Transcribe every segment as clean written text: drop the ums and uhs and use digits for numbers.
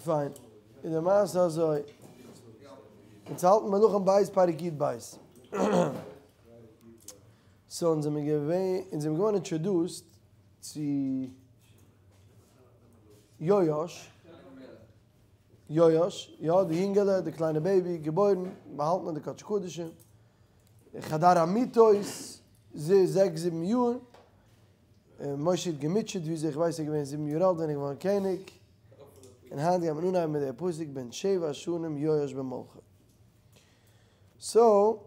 פיין, איז די מעשה אזוי, אונז האלטן מלכים ב' פרק י"ב, סאו אונז זעמיר געווען, אונז זעמיר געווארן אינטראדוסט צו יואש, יואש, יא, די יונגעלע, די קליינע בעיבי, געבוירן, באהאלטן אין די קדשי קדשים, חדר המיטות, זעקס זיבן יאר, משה האט געמוטשעט וויאזוי איך ווייס ער איז געווען זיבן יאר אלט ווען ער איז געווארן קעניג, און היינט גייט מען אנהייבן מיט די פסוק בן שבע שנים יואש במלכו. סאו,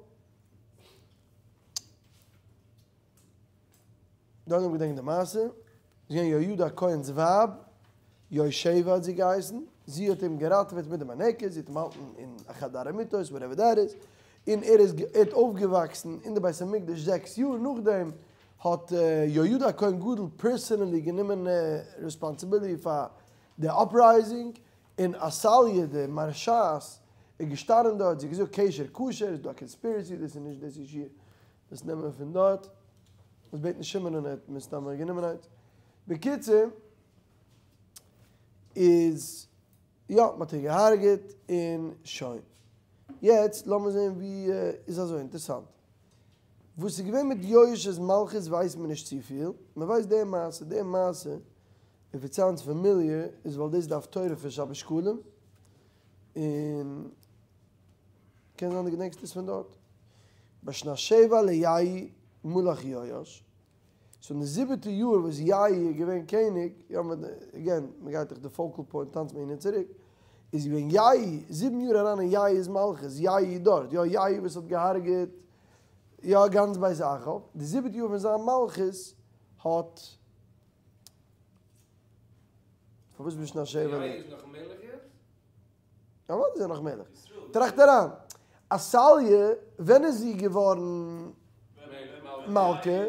דא האט מען געדענקט די מעשה, איז געווען יהוידע הכהן'ס ווייב, יהושבע האט זי געהייסן, זי האט אים געראטעוועט מיט די מינקת, זי האט אים באהאלטן אין א חדר המיטות, וואטעווער דעט איז, און ער איז ער האט אויפגעוואקסן אין די בית המקדש זעקס יאר, נאכדעם האט יהוידע הכהן גדול פערסענעלי גענומען רעספאנסיביליטי פאר די אפרייזינג, און עתליה די מרשעת איז געשטאנען דארט, זי האט געזאגט קשר קשר, איז דא א קאנספירעסי, דאס איז נישט דאס איז שיעור, דאס נעמט מען פון דארט, וואס בעטן שמעון און ער האט מסתמא גענומען איינס. בקיצור איז יא מען האט איר געהארגעט און שוין. יעצט לאמיר זעהן ווי איז אזוי אינטערסאנט. וואס איז געווען מיט יואש'ס מלכות ווייסט מען נישט צופיל, מען ווייסט די מעשה, די מעשה איף איט סאונדס פאמיליער איז ווייל דאס איז די הפטורה פון שבת שקלים און קען זיין דו געדענקסט עס פון דארט. בשנת שבע ליהוא מלך יואש, סאו אין די זיבעטע יאר וואס יהוא איז געווען קעניג, יא עגעין, מען גייט דאך די פאוקל פוינט טאנצט מען הין און צוריק, איז געווען יהוא, זיבן יאר אריין אין יהוא'ס מלכות, יהוא דארט, יא יהוא וואס האט געהארגעט יא גאנץ בית אחאב, די זיבעטע יאר פון זיין מלכות האט, פארוואס בשנת שבע? יהוא איז נאך מלך יעצט? אוודאי איז ער נאך מלך. טראכט אריין, עתליה, ווען איז זי געווארן מלכה?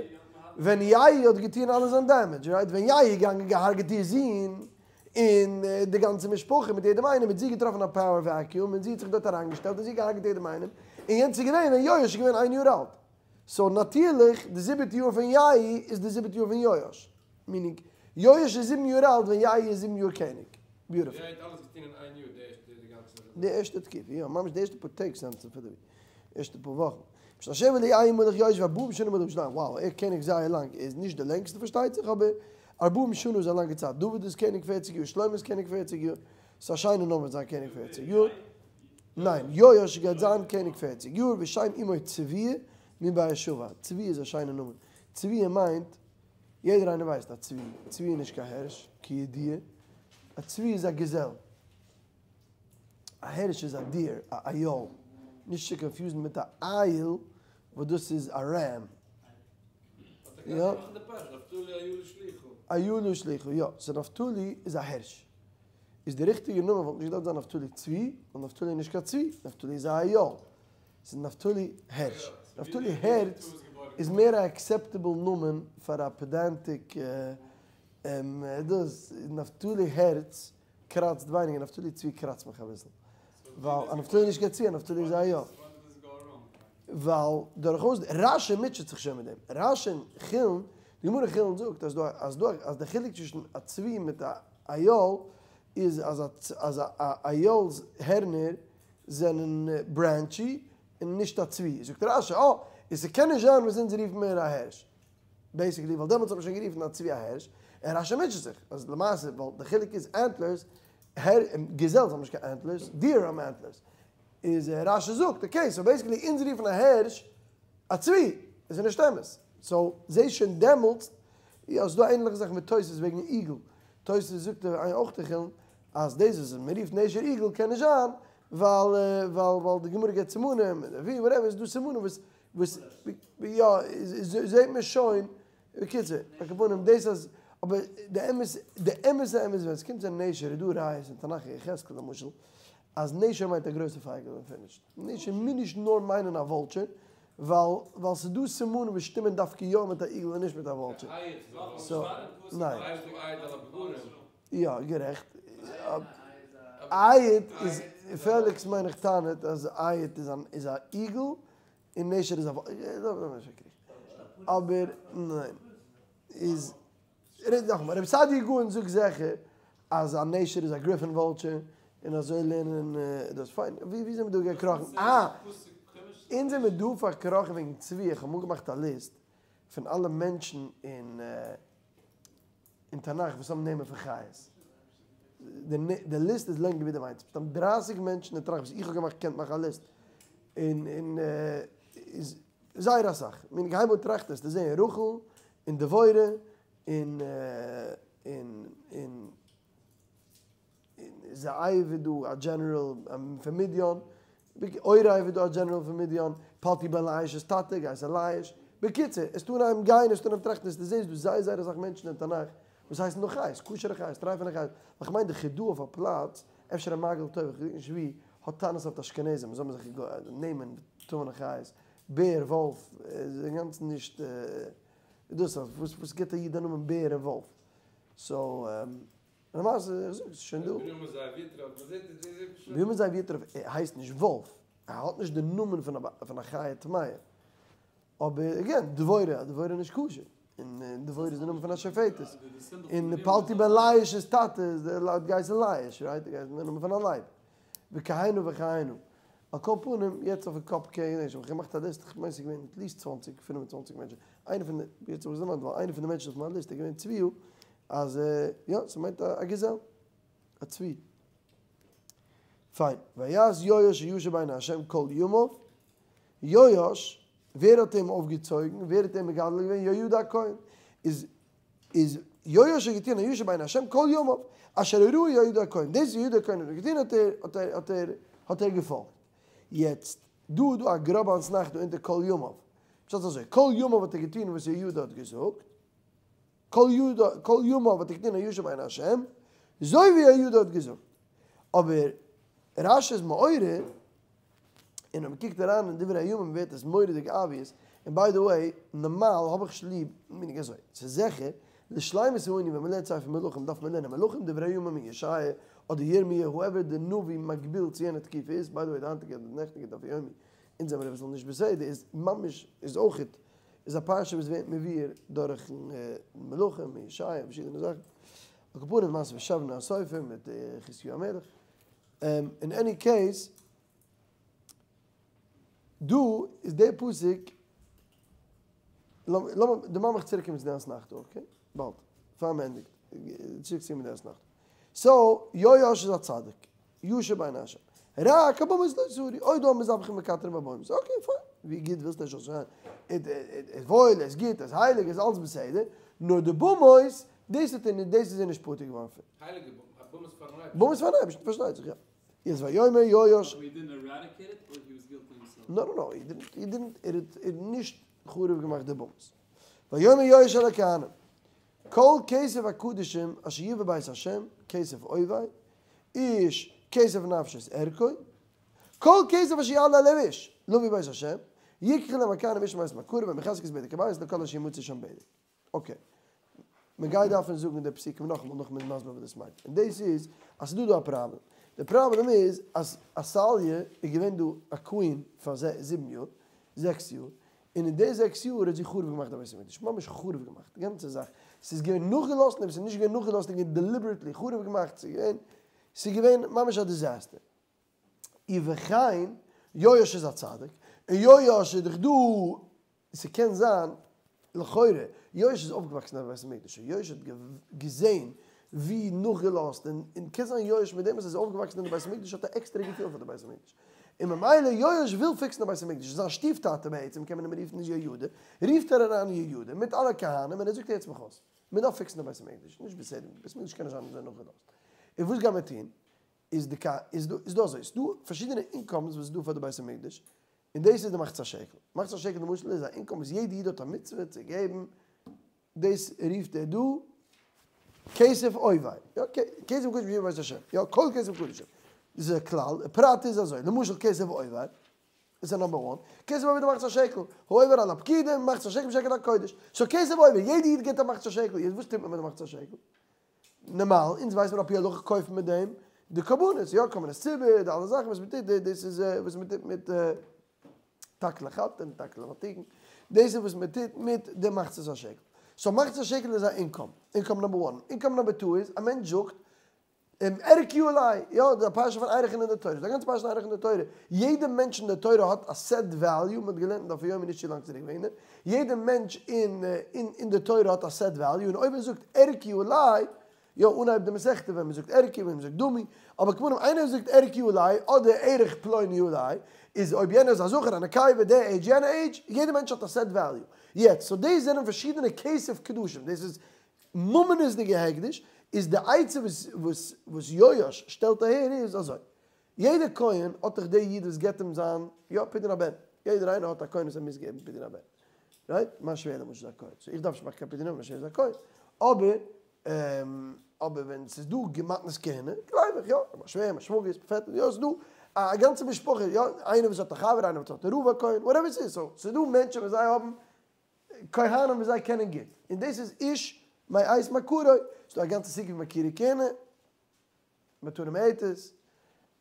ווען יהוא האט געטון אלע זיין דעמעדזש, רייט? ווען יהוא איז געגאנגען געהארגעט איר זון, און די גאנצע משפחה מיט יעדעם איינעם, האט זי געטראפן א פאוער וועקיום, און זי האט זיך דארט אריינגעשטעלט, און זי האט געהארגעט יעדעם איינעם, און יענץ איז געווען ווען יואש איז געווען איין יאר אלט. סאו נאטירליך, די זיבעטע יאר פון יהוא איז די זיבעטע יאר פון יואש. מינינג, יואש איז זיבן יאר אלט ווען יהוא איז זיבן יאר קעניג. ביוטיפול. יהוא האט אלעס געטון אין איין יאר די ערשטע די גאנצע. די ערשטע תקופה, יא, ממש די ערשטע פאר טעג סענס פון די ערשטע פאר וואכן. בשנת שבע ליהוא מלך יואש וארבעים שנה מלך בירושלים, wow, ער קעניג זייער לאנג, ער איז נישט די לענגסטע פארשטייט זיך, אבער ארבעים שנה איז א לאנגע צייט, דוד איז קעניג פערציג יאר, שלמה איז קעניג פערציג יאר, ס'איז א שיינע נאמבער זיין קעניג פערציג יאר. ניין, יואש גייט זיין קעניג פערציג יאר, ושם אמו צביה מבאר שבע, צביה איז א שיינע נאמען, צביה מיינט יעדער איינער ווייסט א צבי, צבי איז נישט קיין הערש, כידוע, א צבי איז א געזעל, א הערש איז א דיר, א איל, נישט צו קאנפיוזן מיט א איל וואס דאס איז א רעם. יא. אילה שלוחה, יא, סאו נפתלי איז א הערש. איז די ריכטיגע נאמען וואלט נישט געדארפט זיין נפתלי צבי, ווייל נפתלי איז נישט קיין צבי, נפתלי איז א איל. ס'איז נפתלי הערש. נפתלי הערץ איז מער א עקסעפטעבל נאמען פאר א פעדענטיק דאס נפתלי הערץ קראצט ווייניגער נפתלי צבי קראצט מיך אביסל. ווייל א נפתלי איז נישט קיין צבי א נפתלי איז א איל. ווייל דורכאויס רשי מוטשעט זיך שוין מיט דעם. רשי אין חולין, די גמרא אין חולין זאגט אז דא אז דא אז די חילוק צווישן א צבי מיט א איל איז אז אז א איל'ס הערנער זענען ברענטשי און נישט א צבי. זאגט רשי, אה, איז ס'קען נישט זיין וואס אונז רופן מיר א הערש. בעיסיקלי ווייל דעמאלטס האט מען שוין גערופן א צבי א הערש, און רשי מוטשעט זיך אז למעשה ווייל די חילוק איז ענטלערס, געזעלס האבן נישט קיין ענטלערס, דיער האבן ענטלערס. איז רשי זאגט, אקעי, סאו בעיסיקלי אונז רופן א הערש א צבי, איז נישט אמת. סאו זעהסט שוין דעמאלטס, יא ס'איז דא א ענליכע זאך מיט תוס' וועגן איגל, תוס' זאגט אויך אין חולין אז דאס וואס מען רופט נשר איגל קען נישט זיין ווייל ווייל ווייל די גמרא געבט סימנים ווי וואטעווער איז דא סימנים וואס וואס יא זעהט מען שוין בקיצור על כל פנים דאס אז אבער די אמת די אמת'ע אמת ווען עס קומט צו נשר איז דא ראיות אין תנך אין יחזקאל למשל אז נשר מיינט א גרויסע פייגל און פינישט. נשר מוז נישט נאר מיינען א וואלטשער, ווייל ווייל ס'איז דא סימנים וואס שטימען דווקא יא מיט א איגל און נישט מיט א וואלטשער. סאו, ניין. יא, גערעכט. אייט איז, פעליקס מיין איך טענה'ט אז אייט איז איז א איגל און נשר איז א וואלטשער. אבער ניין. איז. רעד נאכאמאל, רבי סעדיה גאון זאגט זיכער אז א נשר איז א גריפין וואלטשער, און אזוי לערנען דאס פיין. ווי ווי זעמיר דא געקראכן? אה! אונז זעמיר דא פארקראכן וועגן צבי, איך האב אמאל געמאכט א ליסט פון אלע מענטשן אין אין תנך וואס האבן נעמען פון חיות. די ליסט איז לענגער ווי דו מיינסט. מסתם דרייסיג מענטשן אין תנך וואס איך האב געמאכט קענט מאכן א ליסט. און און איז זייער אסאך. מין גיי אמאל טראכט עס צו זעהן רחל און דבורה און און און זאב איז דא א דזשענעראל פון מדיין, עורב איז דא א דזשענעראל פון מדיין, פלטי בן ליש'ס טאטע געהייסן ליש, בקיצור, וועסט אנהייבן גיין וועסט אנהייבן טראכטן וועסטו זעהן ס'דא זייער זייער אסאך מענטשן אין תנך וואס הייסן נאך חיות, כשר'ע חיות, טרייפענע חיות, ווייל כ'מיין די חיד"א אויף א פלאץ, אפשר אין מעגל טוב, כ'געדענק נישט ווי, האט טענות אויף די אשכנזים, זיי האבן זיך נעמען טמא'נע חיות, בער, וואלף, איז אינגאנצן נישט דאס, וואס גיבט א איד א נאמען בער און וואלף, סאו. למעשה, איך זאג, ס'איז שוין דא. בנימין זאב יטרף, מען זעט עס איז שוין. בנימין זאב יטרף הייסט נישט וואלף, ער האט נישט די נאמען פון א חיה טמאה. אבער עגעין, דבורה, א דבורה איז נישט כשר. און דבורה איז די נאמען פון א שופטת. און פלטי בן ליש'ס טאטע איז האט געהייסן ליש, רייט? ער געהייסן די נאמען פון א לייב. וכהנה וכהנה. על כל פנים, יעצט אויפן קאפ קען איך נישט, האב איך געמאכט א ליסט, כ'מיין ס'איז געווען עטליעסט צוואנציג, פינף און צוואנציג מענטשן. איינער פון די, יעצט האב איך עס דערמאנט, ווייל איינער פון די מענטשן אויף מיין ליסט איז געווען צביה, אז יא, ס'מיינט א געזעל, א צבי. פיין. ויעש יואש הישר בעיני ה' כל ימיו, יואש, ווער האט אים אויפגעצויגן, ווער האט אים מגדל געווען? יהוידע הכהן. איז איז יואש האט געטון הישר בעיני ה' כל ימיו, אשר הורהו יהוידע הכהן, דאס וואס יהוידע הכהן האט געטון האט ער האט ער האט ער האט ער געפאלגט. יעצט, דא איז דא א גראבע אתנחתא אונטער כל ימיו. פשט איז אזוי, כל ימיו האט ער געטון וואס יהוידע האט געזאגט, כל יהודה, כל ימיו האט ער געטון הישר בעיני השם, אזוי ווי יהוידע האט געזאגט. אבער רש"י איז מעורר, און אויב מ'קוקט אריין אין דברי הימים ווערט עס מורא'דיג אבוויעס, און ביי די וועי, נארמאל האב איך נישט ליב, מיין איך אזוי, ס'איז זיכער, לשלימות הענין ווען מ'לערנט ספר מלכים דארף מען לערנען מלכים, דברי הימים און ישעיה, אדער ירמיה, הואעווער די נביא מקביל צו יענע תקופה איז, ביי די וועי די היינטיגע אדער די נעכטיגע דף היומי, אונז זעמיר אביסל נישט בסדר, איז ממש, איז אויכעט איז א פרשה וואס ווערט מבואר דורך מלכים און ישעיה און פארשידענע זאכן. על כל פנים מעשה בשבנא הסופר מיט חזקיהו המלך. אין עני קעיס, דא איז דער פסוק, לאמיר דערמאן מיך צוריק קומען צו די אתנחתא, אקעי? באלד, פאר מען ענדיגט, צוריק צו קומען די אתנחתא. סאו, יואש איז א צדיק. ישר בעיני השם. רק הבמות לא סרו, עוד העם מזבחים ומקטרים בבמות. אקעי פיין, ווי גוט ווילסטו עס זאל זיין, ער איז וואויל, ער איז גוט, ער איז הייליג, עס איז אלס בסדר, נאר די במות, דאס האט ער נישט, דאס איז ער נישט פטור געווארן פון. הייליגע במות פארן אייבערשטן. במות פארן אייבערשטן, פארשטייט זיך, יא. איז ויאמר יואש. He didn't eradicate it or he was guilty himself? נא נא נא, he didn't, he didn't, ער האט נישט חרוב געמאכט די במות. ויאמר יואש אל הכהנים, כל כסף הקדשים אשר יהיה בבית השם, כסף עובר, איש כסף נפשות ערכו, כל כסף אשר יעלה על לב איש, להביא בית השם, יקחו להם הכהנים איש מאת מכרו והם יחזקו את בדק הבית לכל אשר ימצא שם בדק. אקעי. מען גייט דארפן זאגן די פסוקים נאכאמאל נאך מ'איז מסביר וואס דאס מיינט. און דאס איז אז ס'איז דא דא א פראבלעם. די פראבלעם איז אז עתליה איז געווען דא א קווין פאר זיבן יאר, זעקס יאר, און אין די זעקס יאר האט זי חרוב געמאכט די בית המקדש, ממש חרוב געמאכט, די גאנצע זאך, ס'איז געווען נאכגעלאזט און אויב ס'איז נישט געווען נאכגעלאזט איז געווען דעליבערעטלי חרוב געמאכט, ס'איז געווען, ס'איז געווען ממש א דיזעסטער. ובכן, יואש איז א צדיק, און יואש איז דאך דא, ס'קען זיין, לכאורה, יואש איז אויפגעוואקסן אין א בית המקדש, און יואש האט געזען ווי נאכגעלאזט, און קען זיין יואש מיט דעם וואס ער איז אויפגעוואקסן אין די בית המקדש האט א עקסטערע געפיל פאר די בית המקדש. און ממילא יואש וויל פיקסן די בית המקדש, זיין שטיף טאטע בעצם קען מען אים רופן איז יהוידע, רופט ער אריין יהוידע מיט אלע כהנים און ער זאגט הערטס מיך אויס, מען דארף פיקסן די בית המקדש, נישט בסדר, די בית המקדש קען נישט זיין אזוי נאכגעלאזט, און וואס גיימער טון, איז די איז דא איז דא אזוי, ס'דא פארשידענע אינקאמס וואס איז דא פאר די בית המקדש, און דאס איז די מחצית השקל, מחצית השקל למשל איז א אינקאם וואס יעדע איד האט א מצוה צו געבן, דאס רופט ער דא כסף עובר, יא, כסף קדשים אשר יהיה בבית השם, יא, כל כסף קדשים, דאס איז א כלל, פרט איז אזוי, למשל כסף עובר, איז א נאמבער וואן, כסף עובר די מחצית השקל, העובר על הפקודים, מחצית השקל בשקל הקודש, סאו כסף עובר, יעדע איד געבט א מחצית השקל, יעצט וואס טוט מען מיט די מחצית השקל? נארמאל, אונז ווייסט מען על פי הלכה קויפט מען מיט דעם די קרבנות, יא, קרבנות ציבור, די אלע זאכן וואס מען טוט, דאס איז וואס מען טוט מיט תקלין חדתין, תקלין ותיקין, דאס איז וואס מען טוט מיט די מחצית השקל. סאו מחצית השקל איז א אינקאם, אינקאם נאמבער וואן. אינקאם נאמבער טו איז, א מענטש זאגט, ערכי עלי, יא, די פרשה פון ערכין אין די תורה, די גאנצע פרשה פון ערכין אין די תורה, יעדע מענטש אין די תורה האט א סעט וועליו, מען האט געלערנט אין דף היומי נישט צו לאנג צוריק וועגן דעם, יעדע מענטש אין אין די תורה האט א סעט וועליו, און אויב ער זאגט ערכי עלי, יא, אנהייב די מסכתא ווען מען זאגט ערכי ווען מען זאגט דמי, אבער כמובן איינער זאגט ערכי עלי אדער ערך פלוני עלי, איז אויב יענער איז א זכר א נקבה די עידזש יענע עידזש, יעדע מענטש האט א סעט וועליו. יעצט, סאו דאס זענען פארשידענע כסף קדשים, דאס איז ממונות'דיגע הקדש, איז די עצה וואס וואס וואס יואש שטעלט אהער איז אזוי, יעדער כהן האט דאך דער איד וואס געבט אים זיין, יא, פדיון הבן, יעדער איינער האט א כהן וואס ער מוז געבן פדיון הבן, רייט? מיין שווער למשל איז א כהן, סאו איך דארף נישט מאכן קיין פדיון הבן, מיין שווער איז א כהן, אבער אבער ווען ס'איז דא מתנות כהונה, גלייב איך, יא, מיין שווער, מיין שוואגער, מיין פעטער, יא, ס'איז דא א גאנצע משפחה, יא, איינער וואס האט א חבר, איינער וואס האט א רב א כהן, וואטעווער ס'איז, סאו ס'איז דא מענטשן וואס זיי האבן כהנים וואס זיי קענען גוט, און דאס איז איש מאת מכרו, ס'איז דא א גאנצע סוגיא פון מכירי כהונה, מתנה מועטת,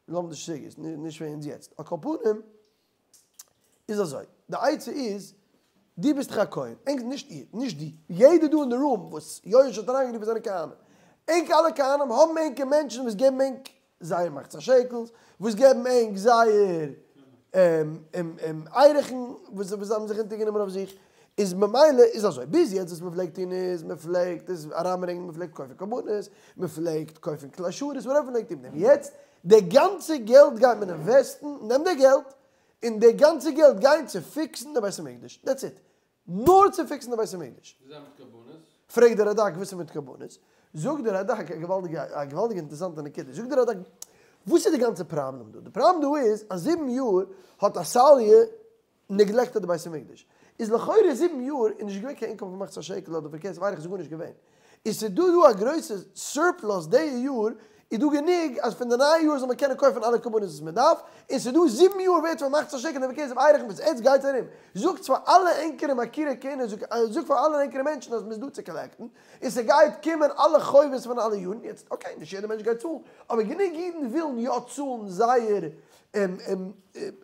לומדישע סוגיות, נישט פאר אונז יעצט, על כל פנים איז אזוי, די עצה איז, דו ביסט דאך א כהן, ענק, נישט איר, נישט דו, יעדער דא אין די רום וואס יואש האט אריינגערופן זענען כהנים, ענק אלע כהנים האבן ענקער מענטשן וואס געבן ענק זייער מחצית השקל'ס, וואס געבן ענק זייער ערכין וואס זיי האבן זיך אונטערגענומען אויף זיך, איז ממילא איז אזוי, ביז יעצט וואס מען פלעגט טון איז, מען פלעגט עס אריינברענגען, מען פלעגט קויפן קרבנות, מען פלעגט קויפן כלי שרת, וואטעווער מען פלעגט טון מיט דעם, יעצט די גאנצע געלט גייט מען אינוועסטן, נעם די געלט, און די גאנצע געלט גייט צו פיקסן די בית המקדש, דעטס איט, נאר צו פיקסן די בית המקדש. וואס איז מיט קרבנות? פרעגט דער רד"ק וואס איז מיט קרבנות? זאגט דער רד"ק א געוואלדיגע א געוואלדיגע אינטערעסאנטע נקודה, זאגט דער רד"ק וואס איז די גאנצע פראבלעם דא? די פראבלעם דא איז אז זיבן יאר האט עתליה נעגלעקטעד די בית המקדש, איז לכאורה זיבן יאר איז נישט געווען קיין אינקאם פון מחצית השקל אדער פון כסף ערכין איז גארנישט געווען, איז ס'דא דא א גרויסע סורפלוס די יאר איז דא גענוג אז פון די נייע יאר זאל מען קענען קויפן אלע קרבנות וואס מען דארף, און ס'איז דא זיבן יאר ווערט פון מחצית השקל און כסף ערכין וואס עטץ גייטס ארום, זאגטס פאר אלע ענקערע מכירי כהונה, זאגט פאר אלע ענקערע מענטשן אז מ'איז דא צו קאלעקטן, און ס'גייט קומען אלע חובות פון אלע יארן, יעצט אקעי נישט יעדער מענטש גייט צאלן, אבער גענוג אידן ווילן יא צאלן זייער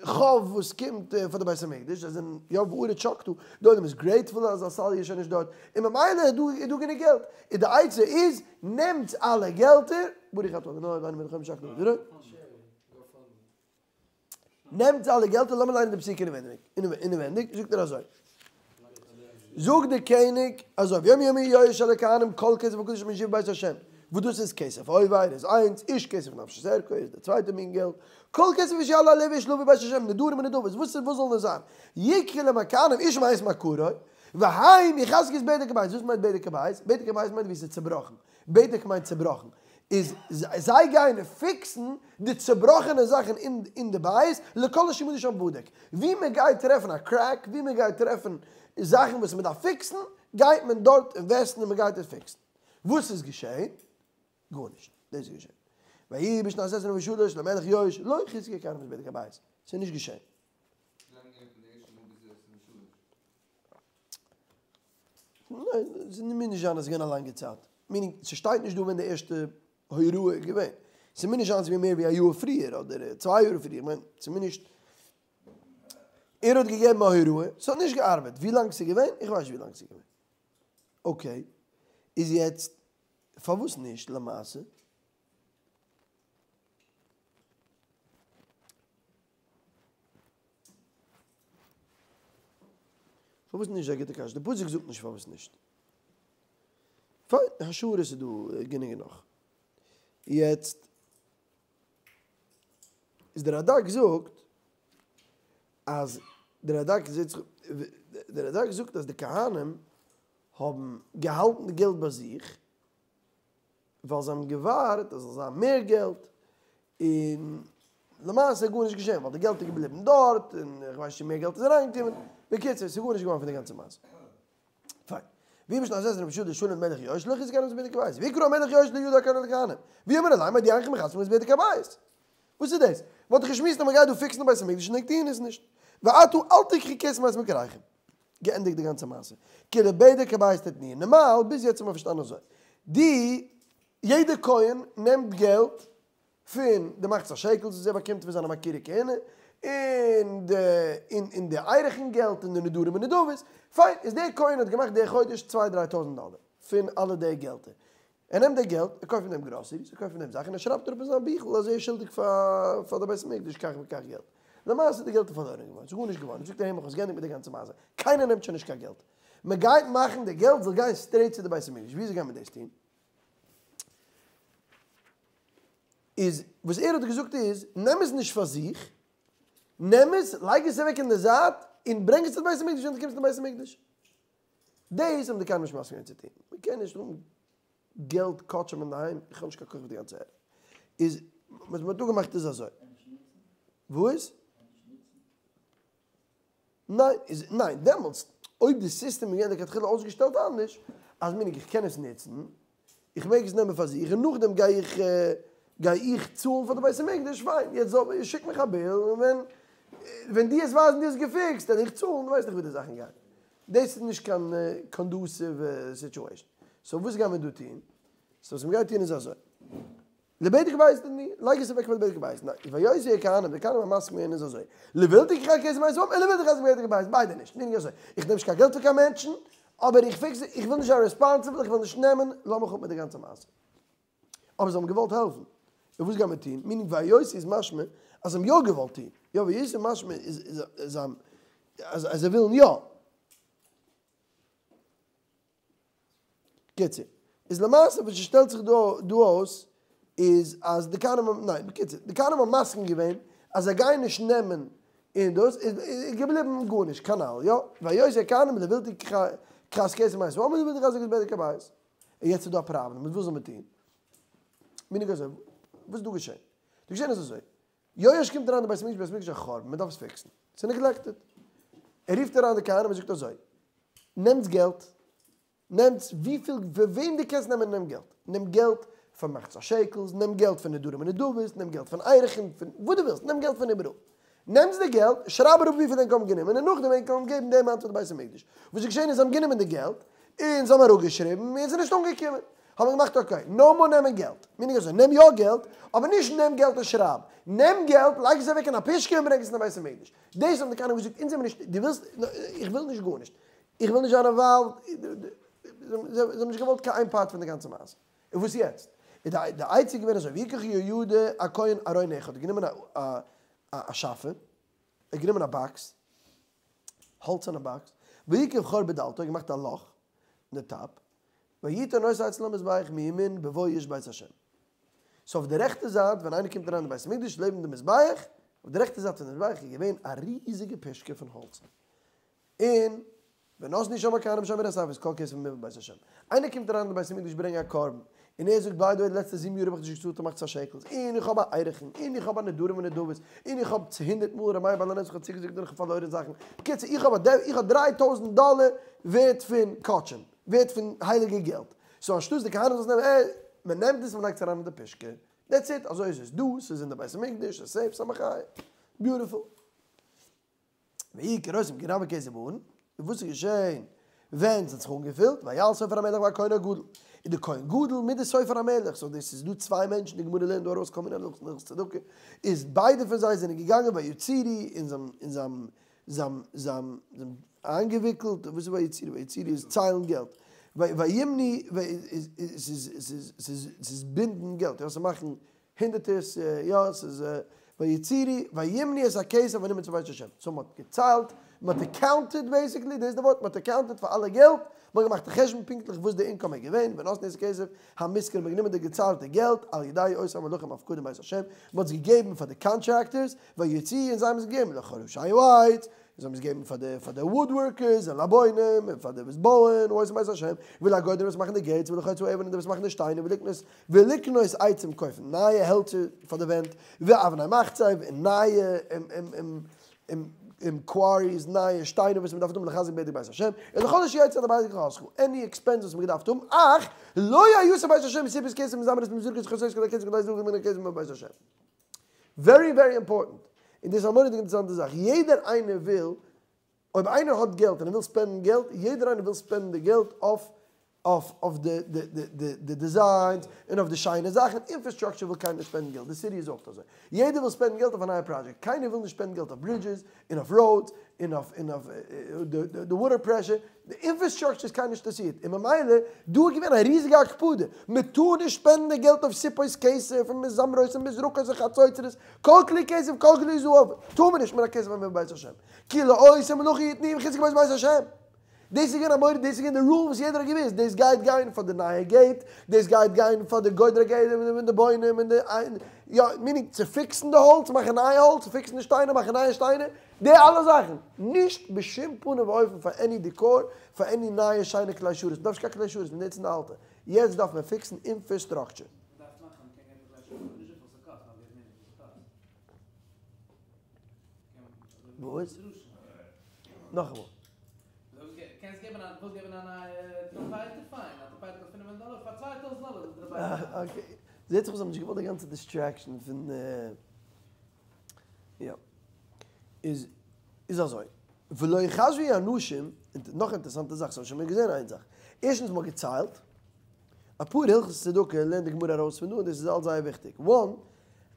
חוב וואס קומט פאר די בית המקדש, זיי זענען יא והארץ שקטה, די עולם איז גרעיטפול אז עתליה איז שוין נישט דארט, און ממילא איז דא גענוג געלט, און די עצה איז, נעמטס אלע געלטער, ברוך אתה ה' אלוהינו מלך העולם שהכל נהיה בדברו, נעמטס אלע געלטער, לאמיר ליינען די פסוק אינעווענדיג, זאגט ער אזוי, זאגט דער קעניג אזוי, ויאמר יואש אל הכהנים כל כסף הקדוש אשר מושיב בית השם, וואס דאס איז כסף עובר איז איינס, איש כסף נפשות ערכו איז די צווייטע מין געלט, כל כסף אשר יעלה על לב איש להביא בית השם נדרים ונדבות, וואס וואס זאל נאר זיין, יקחו להם הכהנים איש מאת מכרו, והם יחזקו את בדק הבית, וואס מיינט בדק הבית? בדק הבית מיינט ווי עס איז צובראכן, בדק מיינט צובראכן, איז זיי גייען פיקסן די צובראכענע זאכן אין די בית, לכל אשר ימצא שם בדק, ווי מען גייט טרעפן א קרעק, ווי מען גייט טרעפן זאכן וואס מען דארף פיקסן, גייט מען דארט אינוועסטן און מען גייט עס פיקסן. וואס איז געשען? גארנישט. דאס איז געשען. ויהי בשנת 23 למלך יואש לא חזקו הכהנים את בדק הבית. ס'איז נישט געשען. ניין, ס'מוז נישט זיין אז ס'איז געווען א לאנגע צייט. מיענינג, ס'שטייט נישט דא ווען די ערשטע הוראה איז געווען. ס'מוז נישט זיין ס'איז געווען מער ווי א יאר פריער אדער צוויי יאר פריער. כ'מיין, ס'מוז נישט. ער האט געגעבן א הוראה, ס'האט נישט געארבעט. ווי לאנג ס'איז געווען? איך ווייס נישט ווי לאנג ס'איז געווען. אקעי, איז יעצט פארוואס נישט למעשה? פארוואס נישט איז א גוטע קשיא, די פסוק זאגט נישט פארוואס נישט. פיין, השערות איז דא גענוג און נאך. יעצט איז די רד"ק זאגט אז די רד"ק זיצט די רד"ק זאגט אז די כהנים האבן געהאלטן די געלט ביי זיך ווייל זיי האבן געווארט אז ס'זאל זיין מער געלט, און למעשה איז גארנישט געשען ווייל די געלט איז געבליבן דארט, און איך ווייס נישט צו מער געלט איז אריינגעקומען, בקיצור ס'איז גארנישט געווארן פון די גאנצע מעשה. פיין. ויהי בשנת 23 למלך יואש לא חזקו הכהנים את בדק הבית, ויקרא המלך יואש ליהוידע הכהן אל הכהנים, ויאמר אליהם מדוע אינכם מחזקים את בדק הבית. וואס איז דאס? מ'האט דאך געשמועסט אז מ'גייט דא פיקסן די בית המקדש און ענק טוען עס נישט. ועתה אל תקחו כסף מאת מכריכם. געענדיגט די גאנצע מעשה. כי לבדק הבית תתנוהו. נארמאל, ביז יעצט האט מען פארשטאנען אזוי. די, יעדע כהן נעמט געלט פון די מחצית השקל וואס ער באקומט פון זיינע מכירי כהונה, און די, און און די ערכין געלט און די נדרים ונדבות. פיין, איז דער כהן האט געמאכט די חודש צוויי דריי טויזנט דאלער פון אלע די געלטער. ער נעמט די געלט, ער קויפט מיט דעם גראסעריס, ער קויפט מיט דעם זאכן, ער שרייבט אראפ אין זיין ביכל אז ער איז שולדיג פאר פאר די בית המקדש כך וכך געלט. למעשה איז די געלט איז פארלוירען געווארן, ס'איז גארנישט געווארן. זאגט ער אים, איך האב עס געענדיגט מיט די גאנצע מעשה, קיינער נעמט שוין נישט קיין געלט. מען גייט מאכן די געלט זאל גיין straight צו די בית המקדש. וויאזוי גייט מען דאס טון? איז וואס ער האט געזאגט איז, נעם עס נישט פאר זיך, נעם עס, לייג עס אוועק אין די זייט, און ברענג עס צו די בית המקדש ווען דו קומסט אין בית המקדש. דאס האבן די כהנים נישט מסכים געווען צו טון. מען קען נישט האבן געלט קדשים אינדערהיים, איך האב נישט קיין כח פאר די גאנצע ערב. איז וואס מען האט דא געמאכט איז אזוי. וואס? ניין, איז ניין, דעמאלטס אויב די סיסטעם איז געווען לכתחילה אויסגעשטעלט אנדערש, אז מיניג איך קען עס נוצן, איך מעג עס נעמען פאר זיך און נאכדעם גיי איך גיי איך צאלן פאר די בית המקדש, פיין, יעצט זאל שיק מיך א bill און ווען ווען דו וועסט ווייזן דו האסט געפיקסט וועל איך צאלן, דו ווייסט דאך ווי די זאכן גייען. דאס איז נישט קיין conducive situation. So וואס גייען מיר דא טון? So וואס מ'גייט טון איז אזוי. לבדק בית די, לייג עס אוועק פאר די בדק בית, ניין, ויוסי הכהנים, די כהנים האבן מסכים געווען איז אזוי, לבלתי קחי כסף מאת העם, און לבלתי חזק בדק בית, ביידע נישט, meaning אזוי, איך נעם נישט קיין געלט פון קיין מענטשן, אבער איך fix, איך וויל נישט זיין responsible, איך וויל נישט נעמען, לאז מיך אפ מיט די גאנצע מעשה. אבער זיי האבן געוואלט העלפן, און וואס גייען מיר טון, meaning ויוסי איז משמע אז זיי האבן יא געוואלט טון, יא ויוסי משמע איז אז זיי ווילן יא. קיצור, איז למעשה וואס שטעלט זיך דא דא אויס איז אז די כהנים האבן, ניין, בקיצור, די כהנים האבן מסכים געווען אז זיי גייען נישט נעמען און דאס איז געבליבן גארנישט, כנ"ל, יא, ויוסי הכהנים לבלתי קחת כסף מאת העם ולבלתי חזק את בדק הבית. און יעצט איז דא א פראבלעם, וואס זאל מען טון? מנהג אזוי, וואס איז דא געשען? דא געשען איז אזוי, יואש קומט אריין אין בית המקדש, בית המקדש איז א חורבן, מען דארף עס fix ן, ס'איז neglected. ער רופט אריין די כהנים און זאגט אזוי, נעמטס געלט, נעמטס וויפיל, פון וועם דו קענסט נעמען נעם געלט, נעם געלט פון מחצית השקל'ס, נעם געלט פון נדרים ונדבות, נעם געלט פון ערכין, פון וואס דו ווילסט, נעם געלט פון איבעראל. נעמטס די געלט, שרייב אראפ וויפיל ענק האבן גענומען, און נאכדעם ענק וועלן געבן די amount פאר די בית המקדש. וואס איז געשען איז זיי האבן גענומען די געלט, און זיי האבן אראפגעשריבן, און עס איז נישט אנגעקומען. האט מען געמאכט okay, no more נעמען געלט. meaning אזוי, נעם יא געלט, אבער נישט נעם געלט און שרייב. נעם געלט, לייג עס אוועק אין א פושקע און ברענג עס אין די בית המקדש. דאס האבן די כהנים געזאגט, אונז זעמיר נישט, דו ווילסט, איך וויל נישט גארנישט. איך וויל נישט זיין involved, זיי האבן נישט געוואלט קיין איין part פון די גאנצע מעשה. און וואס יעצט? איז די עצה געווען אזוי, ויקח יהוידע הכהן ארון אחד, האט גענומען א שאפע, ער האט גענומען א box, האלצערנע box, ויקב חור בדלתו, ער האט געמאכט א לאך אין די top, ויתן אותו אצל המזבח מימין בבוא איש בית השם. So אויף די רעכטע זייט ווען איינער קומט אריין אין בית המקדש לעבן די מזבח, אויף די רעכטע זייט פון די מזבח איז געווען א ריזיגע פושקע פון האלץ, און ונתנו שם הכהנים שומרי הסף את כל כסף המובא בית השם. איינער קומט אריין אין די בית המקדש ברענגען א קרבן, און ער זאגט by the way די לעצטע זיבן יאר האב איך נישט געצאלט א מחצית השקל'ס, און איך האב א ערכין, און איך האב א נדרים ונדבות, און איך האב צו הונדערט מאל ר' מאיר בעל הנס איך האב צוגעזאגט און איך האב פארלוירען זאכן, בקיצור איך האב א איך האב 3000 דאלער ווערט פון קדשים, ווערט פון הייליגע געלט, so אנשטאטס די כהנים זאלן עס נעמען, אה, מען נעמט עס און מען לייגט עס אריין אין די פושקע, that's it, אזוי איז עס דא, ס'איז אין די בית המקדש, ס'איז safe, ס'איז א מחיה, beautiful. ויהי כראותם כי רב הכסף בארון, און וואס איז געשען ווען ס'האט זיך אנגעפילט, ויעל סופר המלך והכהן הגדול, און די כהן גדול מיט די סופר המלך, so דאס איז דא צוויי מענטשן, די גמרא לערנט דא ארויס כל מיני הלכות הלכות צדקה, איז ביידע פון זיי זענען געגאנגען ויצורו, און זיי האבן זיי האבן זיי האבן זיי האבן זיי האבן איינגעוויקלט, וואס איז ויצורו? ויצורו איז ציילן געלט, וימנו ס'איז ס'איז ס'איז ס'איז בינדן געלט, יא ס'מאכן הונדערטערס, יא, ס'איז ויצורו וימנו את הכסף הנמנה בבית השם. so מ'האט געציילט, מ'האט accounted basically, דאס איז די ווארט, מ'האט accounted פאר אלע געלט, מ'האט געמאכט א חשבון פונקטליך וואס די income איז געווען, ונתנו את הכסף המושכר, מ'האט גענומען די געציילטע געלט, על ידי אותם המלכים הפקודים בית השם, מ'האט עס געגעבן פאר די contractors, ויוציאו און זיי האבן עס געגעבן לחורשי העץ, זיי האבן עס געגעבן פאר די פאר די woodworkers און לבונים און פאר די וואס בויען העושים בית השם, ולגודרים וואס מאכן די gates ולחוצבי האבן און די וואס מאכן די שטיינער ולקנות ולקנות עצים קויפן נייע העלצער פאר די ווענט ואבני מחצב און נייע quarries נייע שטיינער וואס מען דארף האבן לחזק בדק בית השם ולכל אשר יצא על הבית כחסך any expense וואס מען געדארפט האבן אך לא היתה בית השם מסיבת כסף מזמרות מזרקות חסות כדי כסף כדי זרקות מן הכסף מבית השם. very very important, און דאס איז א מורא'דיג אינטערעסאנטע זאך, יעדער איינער וויל, אויב איינער האט געלט און ער וויל spend ן געלט, יעדער איינער וויל spend ן די געלט אויף. אויף אויף די די די די די designs און אויף די שיינע זאכן, infrastructure וויל קיינער נישט spend ן געלט, די city איז אויך אזוי, יעדער וויל spend ן געלט אויף א נייע פראדזשעקט, קיינער וויל נישט spend ן געלט אויף bridges און אויף roads און אויף און אויף די water pressure, די infrastructure איז קיינער נישט אינטערעסירט, און ממילא דא איז געווען א ריזיגע הקפדה, מען טאר נישט spend ן די געלט אויף סיפות כסף און מזמרות און מזרקות און חצוצרות, כל כלי כסף כל כלי זהב, טאר מען נישט מן הכסף המובא בית השם, כי לעושה מלאכה יתנהו וחזקו בית בית השם. דאס איז געווען א מורא'דיגע, דאס איז געווען די rule וואס יעדער האט געוואוסט, דאס גייט גיין פאר די נייע gate, דאס גייט גיין פאר די גודרי גדר און די בונים און די, יא, meaning צו fix ן די האלץ, מאכן נייע האלץ, צו fix ן די שטיינער, מאכן נייע שטיינער, די אלע זאכן, נישט בשום פנים ואופן פאר any decor, פאר any נייע שיינע כלי שרת, מ'דארף נישט קיין כלי שרת, מ'נוצט די אלטע, יעצט דארף מען fix ן infrastructure. וואס? נאכאמאל. Okay. זעהט זיך אויס זיי האבן נישט געוואלט די גאנצע distraction פון יא. איז איז אזוי. ולא יחשבו אנשים, נאך אינטערעסאנטע זאך, ס'האב שוין געזעהן איין זאך. ערשטנס מ'האט געציילט, אפאר הלכות צדקה לערנט די גמרא ארויס פון דא און דאס איז אלץ זייער וויכטיג. One,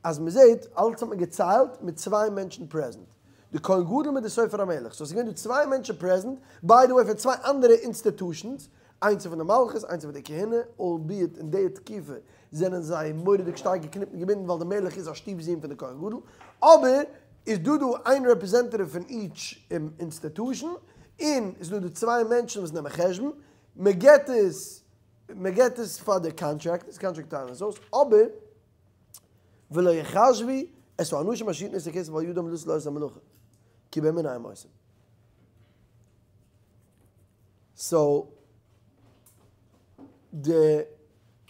אז מען זעט, אלץ האט מען געציילט מיט צוויי מענטשן present. די כהן גדול מיט די סופר המלך. So עס איז געווען דא צוויי מענטשן present, by the way פון צוויי אנדערע institutions, איינס פון די מלכות, איינס פון די כהונה, albeit אין די תקופה זענען זיי מורא'דיג שטארק געקניפט און געבינדן ווייל די מלך איז א שטיף זון פון די כהן גדול, אבער איז דא דא איין representative פון each institution, און עס איז דא דא צוויי מענטשן וואס נעמען חשבון, מען געט עס, מען געט עס פאר די contractors, contractor טיילן עס אויס, אבער ולא יחשבו את האנשים אשר יתנו את הכסף על ידם לתת לעושי המלאכה, כי באמונה הם עושים. So, די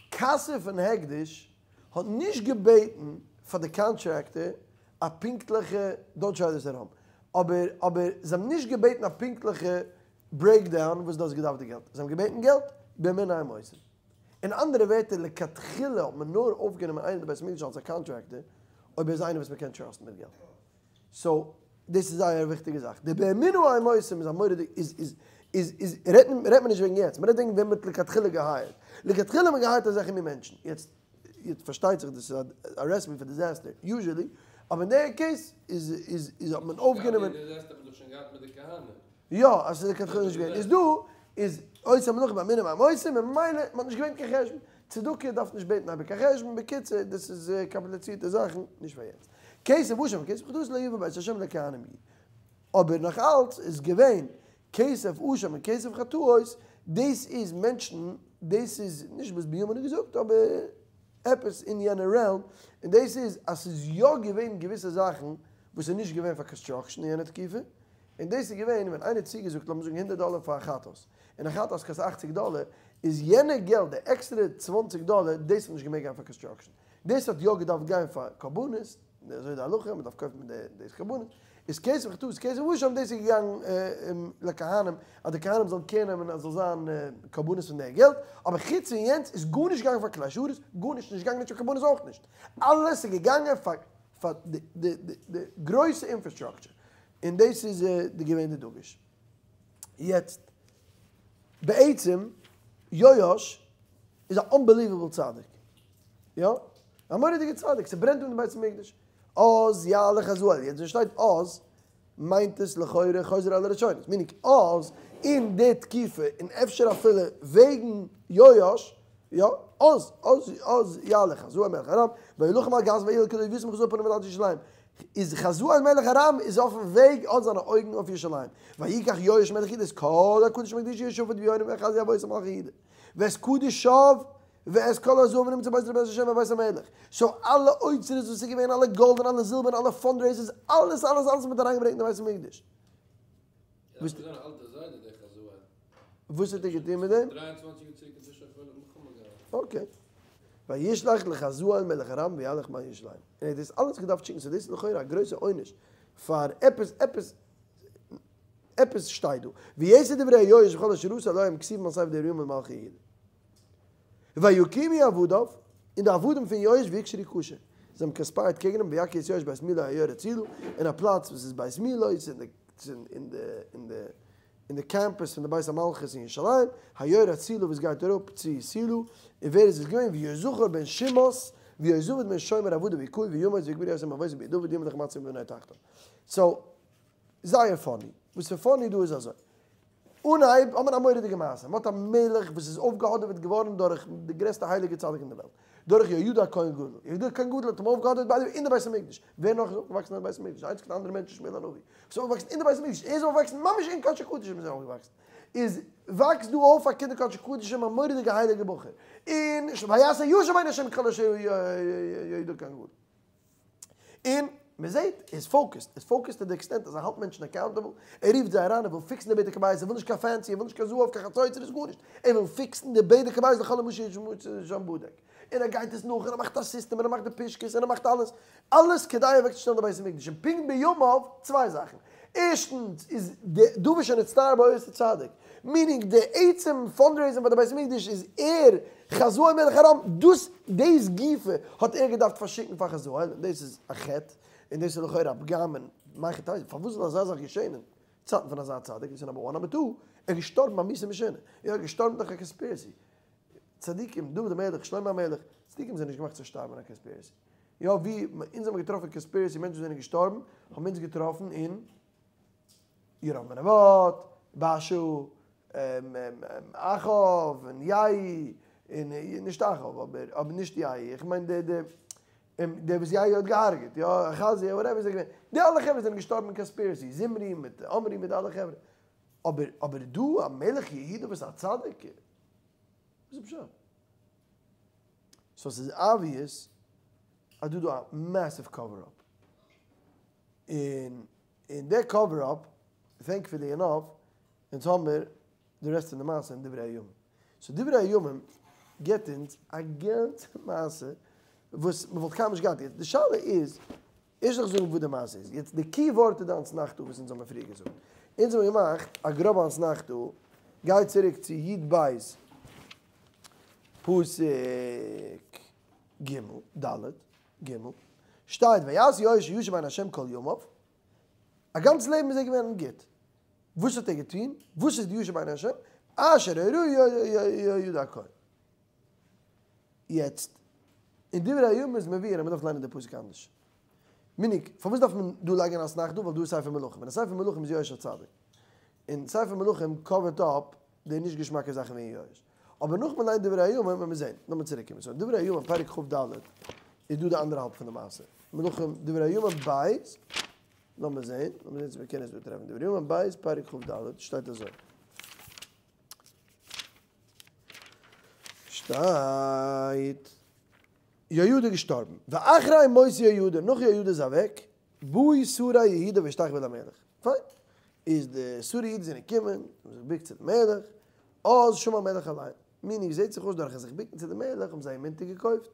קאסע פון הקדש האט נישט געבעטן פאר די contractor א פונקטליכע, don't try this at home, אבער אבער זיי האבן נישט געבעטן א פונקטליכע breakdown וואס דו האסט געדארפט די געלט, זיי האבן געבעטן געלט באמונה הם עושים. אין אנדערע ווערטער, לכתחילה האט מען נאר אויפגענומען איינער אין די בית המקדש אלס א contractor אויב ער איז איינער וואס מען קען trust ן מיט געלט. So, דאס איז זייער א וויכטיגע זאך. די באמונה הם עושים איז א מורא'דיג איז איז איז איז רעדט רעדט מען נישט וועגן יעצט, מען רעדט וועגן ווען מען האט לכתחילה גע hire ט. לכתחילה האט מען גע hire ט אזעלכע מין מענטשן. יעצט יעצט פארשטייט זיך דאס איז א recipe פאר disaster, usually, אבער אין די case איז איז איז האט מען אויפגענומען. די disaster האט מען דאך שוין געהאט מיט די כהנים. יא, אז ס'איז לכתחילה נישט געווען. איז דא איז עושי המלאכה באמונה הם עושים, און ממילא מען האט נישט געווענדט קיין חשבון. צדקה דארף נישט בעטן אייביג קיין חשבון, בקיצור דאס איז קאמפליצירטע זאכן, נישט פאר יעצט. כסף אשם וכסף חטאות לא יבא בית השם לכהנים יהיה. אבער נאך אלץ איז געווען כסף אשם און כסף חטאות, דאס איז מענטשן, דאס איז נישט וואס בנימין האט געזאגט, אבער עפעס אין יענע realm, און דאס איז אז ס'איז יא געווען געוויסע זאכן וואס איז נישט געווען פאר construction אין יענע תקופה, און דאס איז געווען ווען איינער האט צוגעזאגט לאמיר זאגן 100 דאלער פאר א חטאת, און א חטאת קאסט 80 דאלער, איז יענע געלט, די עקסטערע 20 דאלער, דאס האט נישט געמעגט גיין פאר construction. דאס האט יא געדארפט גיין פאר קרבנות, אזוי די הלכה, מען דארף קויפן מיט די קרבנות, איז כסף חטאות, כסף אשם, דאס איז געגאנגען לכהנים, אז די כהנים זאלן care נעמען אז זאל זיין קרבנות פון די געלט, אבער חוץ פון יענץ איז גארנישט געגאנגען פאר כלי שרת, גארנישט, נישט געגאנגען נישט פאר קרבנות אויך נישט. אלעס איז געגאנגען פאר פאר די די די גרויסע infrastructure. און דאס איז די געווען די דגוש. יעצט, בעצם, יואש איז א unbelievable צדיק. יא? א מורא'דיגע צדיק. ס'ברענט אן די בית המקדש. אז יעלה חזאל. יעצט ווען שטייט אז, מיינט עס לכאורה חוזר על הראשונות. Meaning אז, אין די תקופה, און אפשר אפילו וועגן יואש, יא, אז, אז, אז יעלה חזאל מלך ארם, וילחם על גת והעיר אל כלא וישם חזאל פניו אל ירושלים. איז חזאל מלך ארם איז אויפן וועג האט זיינע אויגן אויף ירושלים. ויקח יואש מלך יהודה את כל הקדשים הקדוש יהושפט ויורם ואחזיה אבותיו מלכי יהודה. ואת קדשיו ואת כל הזהב הנמצא בבית בית השם ובית המלך. So אלע אוצרות וואס איז געווען, אלע גאלד און אלע זילבער און אלע fundraisers, אלעס, אלעס, אלעס מ'האט אריינגעברענגט אין די בית המקדש. וואס האט ער געטון מיט דעם? Okay. וישלח לחזאל מלך ארם וילך מעל ירושלים. און ער האט דאס אלעס געדארפט שיקן, so דאס איז לכאורה א גרויסע עונש פאר עפעס, עפעס, עפעס שטייט דא. ויתר דברי יואש וכל אשר עשה הלא הם כתובים על ספר דברי הימים מלכי יהודה. ויקומו עבדיו, און די עבדים פון יואש ויקשרו קשר. זיי האבן conspired קעגן אים, ויכו את יואש בית מילו היאורה הצידה, אין א פלאץ וואס איז בית מילו, אין די, אין די, אין די. אין די campus פון די בית המלכות אין ירושלים, היאורה צילה וואס גייט אראפ צו סילה, און ווער איז עס געווען, ויהי בן שמות, ויהי בן שומר עבודה ויקוי וימות ויקברו יוסף אבותיו בעיר דוד ימלך מצב בנו תחתיו. so, זייער funny. וואס איז funny דא איז אזוי. אנהייב האט מען א מורא'דיגע מעשה. מ'האט א מלך וואס איז אויפגעהאדעוועט געווארן דורך די גרעסטע הייליגע צדיק אין די וועלט. דורך יהוידע הכהן גדול. יהוידע הכהן גדול האט אים אויפגעהאדעוועט ביי די אין די בית המקדש. ווער נאך איז אויפגעוואקסן אין די בית המקדש? די איינציגסטע אנדערע מענטש איז שמואל הנביא. וואס איז אויפגעוואקסן אין די בית המקדש. ער איז אויפגעוואקסן ממש אין קדשי קדשים איז ער אויפגעוואקסן. איז וואקסט דא אויף א קינד אין קדשי קדשים א מורא'דיגע הייליגע בחור. און ויעש הישר בעיני השם ככל אשר יהוידע הכהן גדול. און מען זעט, ער איז focused, ער איז focused to the extent אז ער האלט מענטשן accountable, ער רופט זיי אריין, ער וויל fix ן די בדק הבית, ער וויל נישט קיין fancy, ער וויל נישט קיין זהב, קיין חצוצרות, גארנישט, ער וויל fix ן די בדק הבית לכל מה שיש שם בדק, און ער גייט עס נאך, און ער מאכט א סיסטעם, און ער מאכט די פושקעס, און ער מאכט אלעס, אלעס כדי אוועקצושטעלן די בית המקדש, און פונקט בימיו, צוויי זאכן, ערשטנס איז די דבר שנצטער בו אותו צדיק, meaning די עצם fundraising פאר די בית המקדש איז ער, חזאל מלך ארם, דאס דאס גופא האט ער געדארפט פארשיקן פאר חזאל, און דאס איז א חטא, און דאס איז לכאורה א פגם אין מהיכי תיתי, פארוואס זאל אזא זאך געשען אין צייטן פון אזא צדיק, דאס איז number one, number two, ער איז געשטארבן א מיתה משונה, ער איז געשטארבן דורך א conspiracy, צדיקים, דוד המלך, שלמה המלך, צדיקים זענען נישט געמאכט צו שטארבן אין א conspiracy, יא ווי אונז האבן געטראפן conspiracy מענטשן וואס זענען געשטארבן, האבן אונז געטראפן אין ירבעם בן נבט, בעשא, אחאב, און יהוא, און נישט אחאב, אבער אבער נישט יהוא, איך מיין די די דער וואס יהוא האט געהארגעט, יא, אחזיה, whatever איז ער געווען, די אלע חברה זענען געשטארבן אין conspiracy, זמרי מיט עמרי מיט די אלע חברה, אבער אבער דא א מלך יהודה וואס איז א צדיק, וואס איז פשט? so ס'איז obvious אז דא דא א massive cover up, און און די cover up, thankfully enough, אונז האמיר די rest פון די מעשה אין דברי הימים. so דברי הימים גיבט אונז א גאנצע מעשה וואס מען וואלט קיינמאל נישט געהאט. יעצט די שאלה איז, ערשט זאל איך זאגן וואס די מעשה איז. יעצט די key ווארט איז די אתנחתא וואס אונז האמיר פריער געזאגט. אונז האמיר געמאכט א גראבע אתנחתא, גיי צוריק צו י ב פסוק ג, ד, ג, שטייט ויעש יהואש הישר בעיני השם כל ימיו, א גאנץ לעבן איז ער געווען גוט, וואס האט ער געטון? וואס איז די ישר בעיני השם? אשר הורהו יהוידע הכהן. יעצט, אין דברי הימים איז מבואר אז מען דארף ליינען די פסוק אנדערש. meaning, פארוואס דארף מען דא לייגן אתנחתא? ווייל דא איז ספר מלכים, און ספר מלכים איז יואש הצדיק. און ספר מלכים cover ט אפ די נישט געשמאקע זאכן וועגן יואש. אבער נאך מען ליינט דברי הימים וועט מען זען. לאמיר צוריק קומען. so אין דברי הימים פרק כ ד איז דא די אנדערע האלב פון די מעשה. מלכים דברי הימים בית, לאמיר זען, לאמיר זען צו מיר קענען עס דא טרעפן. דברי הימים בית פרק כ ד שטייט אזוי. שטייט יהוידע געשטארבן. ואחרי מות יהוידע, נאך יהוידע איז אוועק, באו שרי יהודה וישתחוו למלך. פיין. איז די שרי יהודה זענען געקומען, האבן זיך געבוקט צו דעם מלך, אז שמע המלך אליהם. meaning זעט זיך אויס דורכן זיך בוקן צו דעם מלך האבן זיי אים אונטערגעקויפט,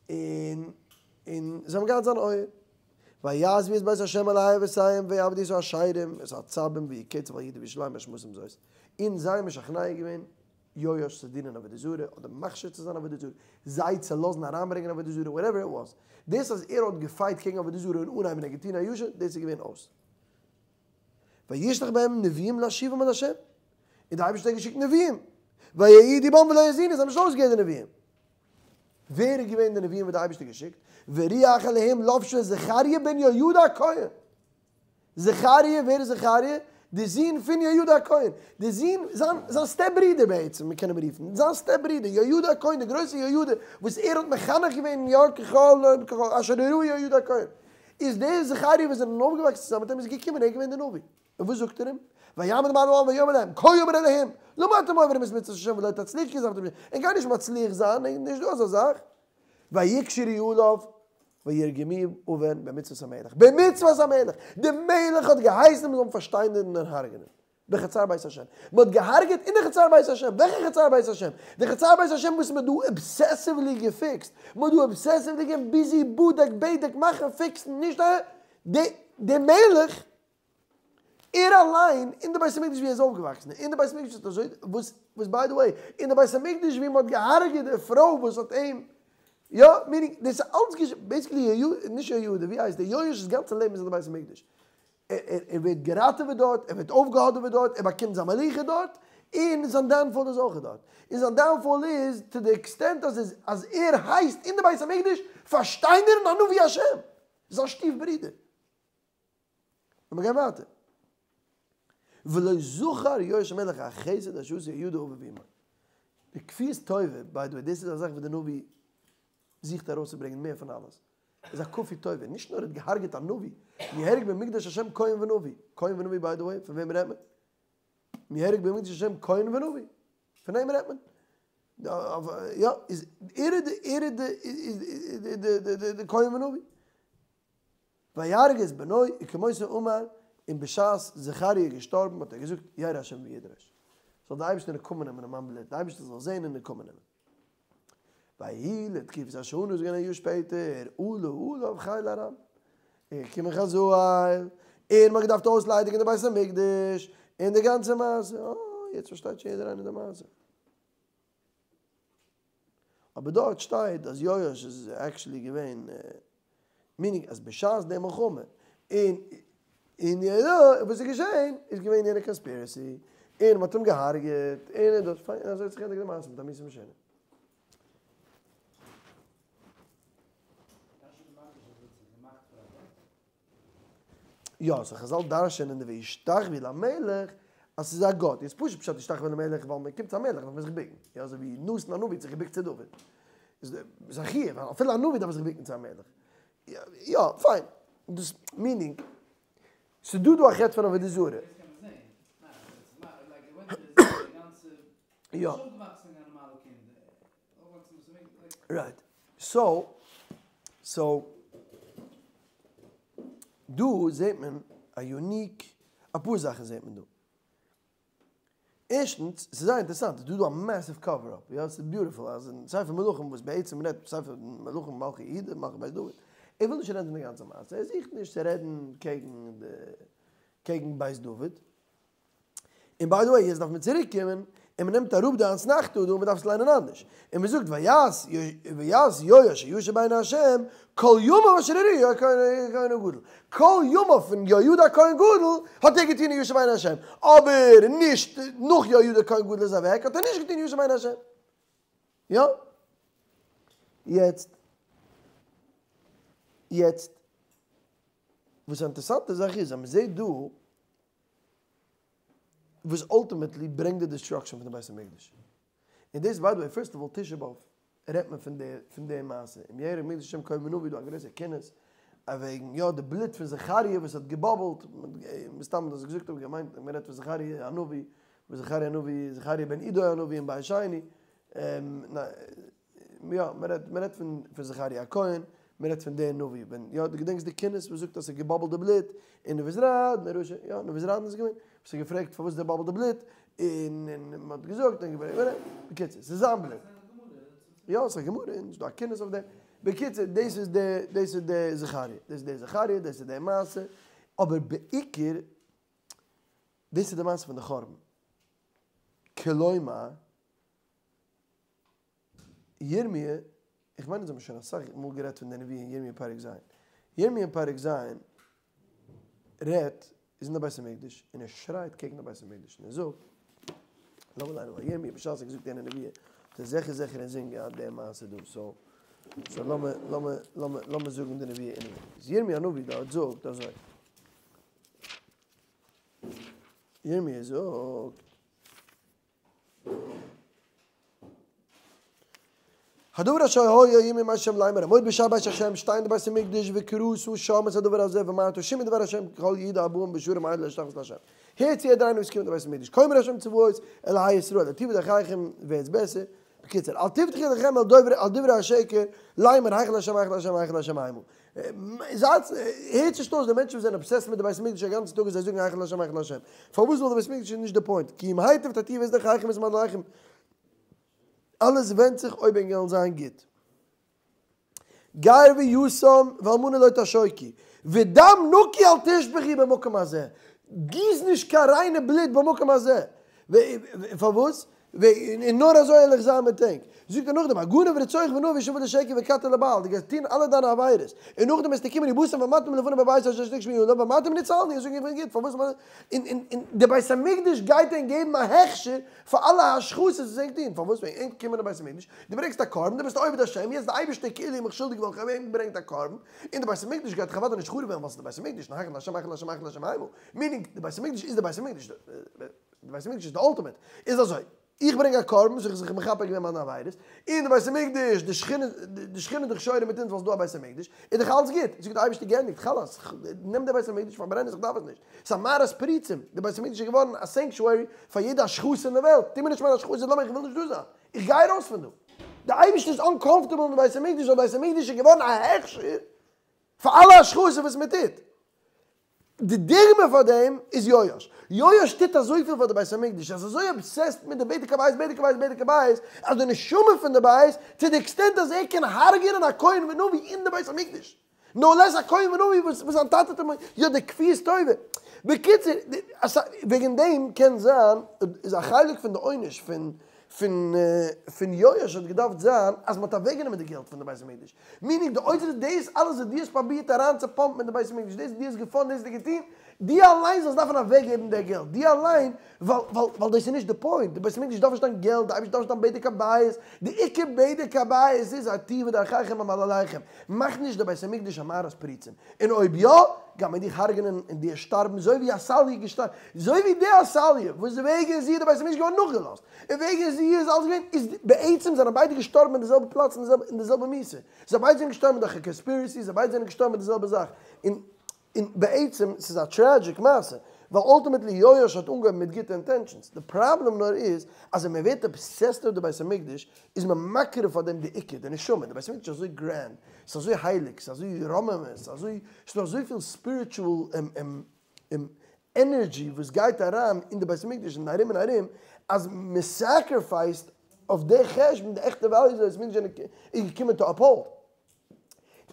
און און זיי האבן געהאט זיין אויער. ויעזבו את בית השם אלהי אבותיהם ויעבדו את האשרים ואת העצבים ויהי קצף על יהודה וירושלים באשמתם זאת. און זיי האבן משכנע געווען יואש צו דינען עבודה זרה אדער מכשיר צו זיין עבודה זרה, זיי צו לאזן אריינברענגען עבודה זרה, whatever it was. דאס אז ער האט געפייט קעגן עבודה זרה און אנהייבן ער געטון א ישר, דאס איז געווען אויס. וישלח בהם נביאים להשיבם אל השם, און דער אייבערשטער האט געשיקט נביאים, ויעידו בם ולא האזינו, זיי האבן נישט אויסגעהערט די נביאים. ווער איז געווען די נביאים וואס דער אייבערשטער האט געשיקט? ורוח אלהים לבשה זכריה בן יהוידע הכהן. זכריה, ווער איז זכריה? די זון פון יהוידע הכהן, די זון, זיין, זיין step ברודער בעצם, מען קען אים רופן, זיין step ברודער, יהוידע הכהן, דער גרויסער יהוידע, וואס ער האט מחנך געווען יא ככל אשר הורהו יהוידע הכהן. איז דער זכריה וואס זענען אויפגעוואקסן צוזאמען מיט אים איז געקומען, ער איז געווען דער נביא. און וואס זאגט ער אים? ויעמד למעלה העם ויאמר להם, כה יאמר אלהים, למה אתם עוברים את מצוות השם ולא תצליחו כי עזבתם, ענק גייען נישט מצליח זיין, נישט דא אזא זאך. ויקשרו עליו וירגמוהו אבן במצוות המלך, במצוות המלך! די מלך האט געהייסן מען זאל אים פארשטיינערן און הרג'נען, בחצר בית השם. מען האט געהארגעט אין די חצר בית השם. וועלכע חצר בית השם? די חצר בית השם וואס מען האט דא obsessively געפיקסט. מען האט דא obsessively געווען busy בודק בדק מאכן פיקסן נישט א די די מלך ער אליין אין די בית המקדש ווי ער איז אויפגעוואקסן אין די בית המקדש האט אזוי וואס וואס by the way אין די בית המקדש ווי מען האט געהארגעט די פרוי וואס האט אים יא meaning דאס איז אלץ געש basically נישט יהוידע ווי הייסט דער יואש'ס גאנצע לעבן איז אין די בית המקדש. ער ווערט געראטעוועט דארט, ער ווערט אויפגעהאדעוועט דארט, ער באקומט זיין מלוכה דארט, און זיין downfall איז אויך דארט. און זיין downfall איז to the extent אז אז ער הייסט אין די בית המקדש פארשטיינערן א נביא השם, זיין שטיף ברודער. און מיר גייען ווייטער. ולא זכר יואש המלך החסד אשר עשה יהוידע אביו ואמו. די כפיות טובה, by the way, דאס איז א זאך וואס די נביא זוכט ארויסצוברענגען מער פון אלעס. איז א כפוי טובה, נישט נאר ער האט געהארגעט א נביא, נהרג במקדש השם כהן ונביא, כהן ונביא by the way, פון וועם רעדט מען? נהרג במקדש השם כהן ונביא, פון וועם רעדט מען? יא, איז ער איז די, ער איז די, די, די, די כהן ונביא. ויהרג את בנו וכמותו אמר, און בשעת זכריה איז געשטארבן האט ער געזאגט ירא השם וידרש, זאל דער אייבערשטער נקמה נעמען אין מיין בלוט, דער אייבערשטער זאל זען און נקמה נעמען. ויהי לתקופת השנה איז געווען א יאר שפעטער, עלה עליו חיל ארם, איז געקומען חזאל, און מ'האט געדארפט אויסליידיגן די בית המקדש, און די גאנצע מעשה, אה, יעצט פארשטייט שוין יעדער איינער די מעשה. אבער דארט שטייט אז יואש איז actually געווען, meaning אז בשעת די מלחמה, און און יעדע וואס איז געשען איז געווען יענע conspiracy, און מ'האט אים געהארגעט, און דאס, פיין, און אזוי האט זיך געענדיגט די מעשה מיט א מיתה משונה. יא, so חזל דרש'ענען די וישתחוו למלך אז ס'איז א גאט. איז פשוט פשט וישתחוו למלך ווייל מען קומט צו א מלך דארף מען זיך בוקן. יא, אזוי ווי נתן הנביא האט זיך געבוקט צו דוד. איז א חיוב, ווייל אפילו א נביא דארף זיך בוקן צו א מלך. יא, פיין. דאס meaning, ס'איז דא דא א חטא פון עבודה זרה. יא. Right. So, so, דא זעט מען א unique, אפאר זאכן זעט מען דא. ערשטנס, ס'איז זייער אינטערעסאנט, ס'איז דא דא א massive cover up, יא, ס'איז beautiful, אז אין ספר מלכים וואס בעצם רעדט ספר מלכים מלכי יהודה, מלכי בית דוד, ער וויל נישט רעדן די גאנצע מעשה, ער זוכט נישט צו רעדן קעגן די, קעגן בית דוד, און by the way יעצט דארף מען צוריק קומען און מען נעמט אראפ די אתנחתא דא און מען דארף עס ליינען אנדערש, און מען זאגט ויעש ויעש יואש הישר בעיני השם כל ימיו אשר הורהו הכהן הגדול, כל ימיו פון יהוידע הכהן גדול האט ער געטון הישר בעיני השם, אבער נישט נאך יהוידע הכהן גדול איז אוועק האט ער נישט געטון הישר בעיני השם. יא? יעצט יעצט וואס א אינטערסאנטע זאך איז אז מען זעט דא וואס ultimately ברענגט די destruction פון די בית המקדש. און דאס by the way, first of all תשעה באב רעדט מען פון די פון די מעשה, אם יהרג במקדש השם כהן ונביא דא א גרויסע כינוס אוועגן יא די בלוט פון זכריה וואס האט געבאבלט, מסתם האט דאס געזאגט אבער געמיינט מען רעדט פון זכריה הנביא, וואס זכריה הנביא, זכריה בן עדו הנביא אין בית שני, יא, מען רעדט, מען רעדט פון פון זכריה הכהן, מען רעדט פון דער נביא, ווען, יא, דו געדענקסט די קינות וואס זאגט אז ס'האט געבאבלט די בלוט, און נבוזראדן, דער רשע, יא, נבוזראדן איז געווען, וואס האט געפרעגט פארוואס דער באבלט די בלוט, און און מען האט געזאגט, און געברענגט, בקיצור, ס'איז זיין בלוט. יא, ס'איז א גמרא, און ס'איז דא א קינות אויף דעם. בקיצור, דאס איז די, דאס איז די זכריה, דאס איז די זכריה, דאס איז די מעשה, אבער בעיקר, דאס איז די מעשה פון די חורבן. כלומר, ירמי', איך מיין אונז האבן שוין אסאך מאל גערעדט פון די נבואה אין ירמי' פרק ז'. ירמי' אין פרק ז' רעדט, איז אין די בית המקדש, און ער שרייט קעגן די בית המקדש, און ער זאגט, לאמיר ליינען, ווייל ירמי' בשעת ער האט געזאגט יענע נבואה, האט ער זיכער זיכער אינזין געהאט די מעשה דא, so, so לאמיר, לאמיר, לאמיר, לאמיר זאגן די נבואה anyway. איז ירמי' הנביא דארט זאגט אזוי. ירמי' זאגט. הדבר אשר היה יהיה מימי השם לאמר עמוד בשער בית השם שטיי אין די בית המקדש וקראת שם את הדבר הזה ואמרת שמעו דבר השם כל יהודה הבאים בשערים האלה להשתחוות להשם הערט צו יעדער איינער וואס קומט אין די בית המקדש כה אמר השם צבאות אלהי ישראל היטיבו דרכיכם ווערטס בעסער בקיצור אל תבטחו ידכם אל דברי השקר לאמר היכל השם היכל השם היכל השם המה זייטס, הערטס נישט אויס די מענטשן וואס זענען obsessed מיט די בית המקדש א גאנצן טאג און זיי זאגן היכל השם היכל השם. פארוואס ווייל די בית המקדש איז נישט די point. כי אם היטב תיטיבו את דרכיכם ואת מעלליכם. אלעס ווענדט זיך אויב ענק וועלן זיין גוט. גר ויתום ואלמנה לא תעשוקו. ודם נקי אל תשפכו במקום הזה. גיס נישט קיין ריינע בלוט במקום הזה. פארוואס? און נאר אזוי וועל איך זיין מיט ענק. זאגט ער נאכדעם, הגנב ורצוח ונאף ושפט לשקר וכת לבעל, דו גייסט טון אלע דיינע עבירות, און נאכדעם וועסטו קומען ובאתם ועמדתם לפני בבית אשר השתיק שמי עליו ואמרתם נצלני, און זאגן איך בין גוט, פארוואס און און און דער בית המקדש גייט ענק געבן א הכשר פאר אלע השחתות וואס ענק טון, פארוואס ווען ענק קומען אין בית המקדש, דו ברענגסט א קרבן, דו ביסט א עובד השם, יעצט די אייבערשטער כאילו איז מיך שולדיג ווייל איך האב אים געברענגט א קרבן, און די בית המקדש גייט דאך אוודאי נישט חרוב ווערן ווייל ס'איז די בית המקדש, און היכל השם היכל השם היכל השם המה, meaning די בית המקדש איז די בית המקדש. די בית המקדש איז די ultimate, איז אזוי, איך ברענג א קרבן, זיך זיך מכפר געווען מיינע עבירות, און די בית המקדש, די שכינה, די שכינה איז דאך שורה מיט אונז ווייל ס'איז דא א בית המקדש, איז דאך אלץ גוט, זאגט די אייבערשטער געענדיגט, חלאס, נעם די בית המקדש פארברען עס איך דארף עס נישט, ס'איז א מערת פריצים, די בית המקדש איז געווארן א sanctuary פאר יעדע השחתה אין די וועלט, טו מיר נישט מיין השחתה, למה איך וויל נישט דא זיין, איך גיי ארויס פון דא. די אייבערשטער איז uncomfortable אין די בית המקדש ווייל בית המקדש איז געווארן א הכשר פאר אלע השחתות וואס מען טוט. די דוגמא פאר דעם איז יואש. יואש טוט אזויפיל פאר די בית המקדש, ער איז אזוי obsessed מיט די בדק הבית בדק הבית בדק הבית, אז די נשמה פון די בית, צו די extent אז ער קען הרג'ענען א כהן ונביא אין די בית המקדש. no less א כהן ונביא וואס זיין טאטע האט אים יא די כפיות טובה. בקיצור, וועגן דעם קען זיין איז א חלק פון די עונש פון פון פון יואש האט געדארפט זיין אז מען האט אוועקגענומען די געלט פון די בית המקדש, meaning די אוצרות דאס אלעס וואס דו האסט פראבירט אריין צו פאמפן אין די בית המקדש, דאס וואס דו האסט געפאנדט דאס האסטו געטון, דו אליין זאלסט דארפן אוועקגעבן די געלט, דו אליין, ווייל ווייל ווייל דאס איז נישט די point, די בית המקדש דארף נישט דיין געלט, די אייבערשטער דארף נישט דיין בדק הבית, די עיקר בדק הבית איז היטיבו דרכיכם במעלליכם, מאך נישט די בית המקדש א מערת פריצים, און אויב יא, גייט מען דיך הרג'נען און דיר שטארבן אזוי ווי עתליה איז געשטארבן, אזוי ווי די עתליה וואס וועגן זי איז די בית המקדש געווארן נאכגעלאזט, און וועגן זי איז אלס געווען, איז בעצם זענען ביידע געשטארבן אין די זעלבע פלאץ אין די זעלבע מיתה, זיי ביידע זענען געשטארבן דורך א conspiracy, זיי ביידע זענען געשטארבן מיט די זעלבע זאך, און און בעצם ס'איז א tragic מעשה, ווייל ultimately יואש האט אנגעהויבן מיט גוטע intentions, די פראבלעם נאר איז אז ווען מען ווערט obsessed אויף די בית המקדש איז מען מקריב פאר דעם די עיקר, די נשמה, די בית המקדש איז אזוי grand, ס'איז אזוי הייליג, ס'איז אזוי רוממות, ס'איז אזוי, ס'איז דא אזויפיל spiritual energy וואס גייט אריין אין די בית המקדש און ארום און ארום, אז מען sacrifice ט אויף די חשבון די עכטע values וואס בית המקדש איז געקומען to uphold.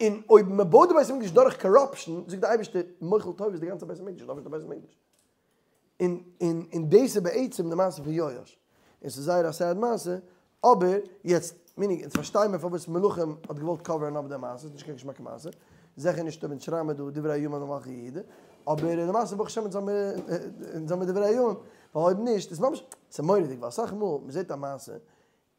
און אויב מען בויט די בית המקדש דורך corruption, זאגט די אייבערשטער, מוחל טובות די גאנצע בית המקדש, דארף נישט די בית המקדש. און און און דאס איז בעצם די מעשה פון יואש. און ס'איז זייער א sad מעשה, אבער יעצט, meaning, אונז פארשטיי מיר פארוואס מלכים האט געוואלט cover ן אפ די מעשה, ס'איז נישט קיין געשמאקע מעשה, זיכער נישט אויב אונז שרייבן מיר דא דברי הימים למלכי יהודה, אבער למעשה ברוך השם אונז האמיר אונז האמיר דברי הימים, ווייל אויב נישט איז ממש, ס'איז מורא'דיג ווייל אסאך מאל מ'זעט א מעשה,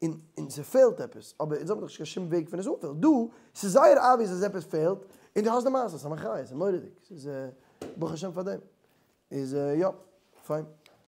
און און ס'פעלט עפעס, אבער אונז האבן דאך נישט קיין שום וועג פון עס אנפילן, דא ס'איז זייער obvious אז עפעס פעלט, און דו האסט די מעשה, ס'איז א מחיה, ס'איז מורא'דיג, ס'איז ברוך השם פאר דעם, איז יא, פיין.